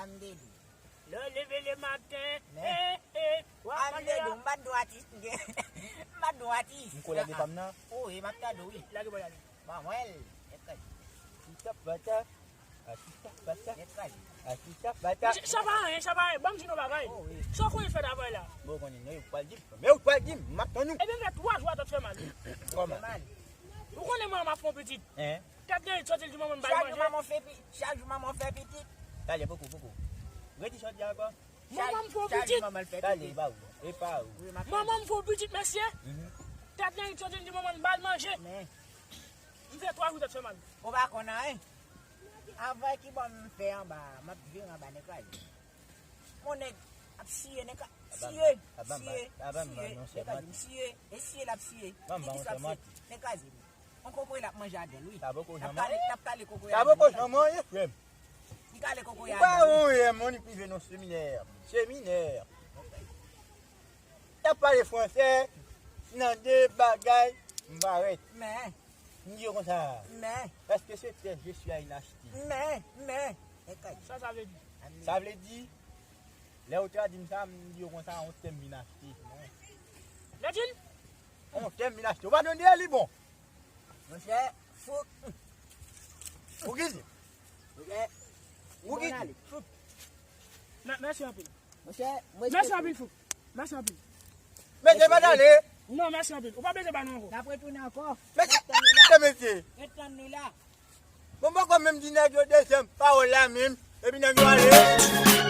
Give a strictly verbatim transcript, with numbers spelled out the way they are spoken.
Amdeli. Lè w leve le maten, men, eh, eh, w ap mande Amdeli, la. M pa t dwe atis. M pa t dwe atis. M ko lage pa m nan. O, e m ap tande w, wi. Lage bò la. Ba mwen l. Ekal. Titap bata. A titap bata. Ekal. A titap bata. Sa pa anyen, sa pa anyen. Ban m di nou bagay. O, wi. Sa w konnen fè travay la? Bon, konnen, non, yo pral di m. Men yo pral di m. M ap tann ou. Ebyen, m fè twa jou atò fè mal. Kòman? Fè mal. Ou konnen manman fè yon pitit. Hein? Tèt gen rit soti l di manman m ba l manje. Chak jou manman fè pi-, chak jou manman fè pitit. Talè, poko, poko. Redi sa w di ankò. Manman m fè yon pitit. Talè, e pa ou. E pa ou. Manman m fè yon pitit, mesye. Mhm. Tèt gen rit soti l di manman m ba l manje. Men. M fè twa jou tèt fè mal. Ou pa konn anyen. Anvan ki bò m fè anba, m ap vire anba nèg la. Mon nèg ap siye nèg la. Siye, siye, siye. Nèg la di m siye. E siye l ap siye. Pitit l ap siye. Nèg la di m. On kokoye l ap manje adan l, wi. L ap kale, l ap kale kokoye adan l. Sa poko janm anyen, frè m. Li kale kokoye adan l, wi. Ou pa wè yon yè, moun ki rive nan seminè. Seminè. Y ap pale fransè, nan de bagay, m parèt. Men. M di yo konsa. Men. Èske se tè je suis à inacheter? Men, men. Sa, sa vle di? Sa vle di, lè yo tradui m sa, m di yo konsa, on tè m vin achte. Nadine? On tè m vin achte. Ou pa tande li bon? Monchè, fouk. Foukise. Monchè, ou bon ale. Mè-, mèsi anpil. Monchè, mwen mèsi anpil, Fouk. Mèsi anpil. Mesye, pa t ale. Non, mèsi anpil. Ou pa bezwen ba nou ankò. N ap retounen ankò. Mesye, mesye. Ret tann nou la. Bon, m poko menm di nèg yo dezyèm pawòl la menm. Epi nèg yo ale.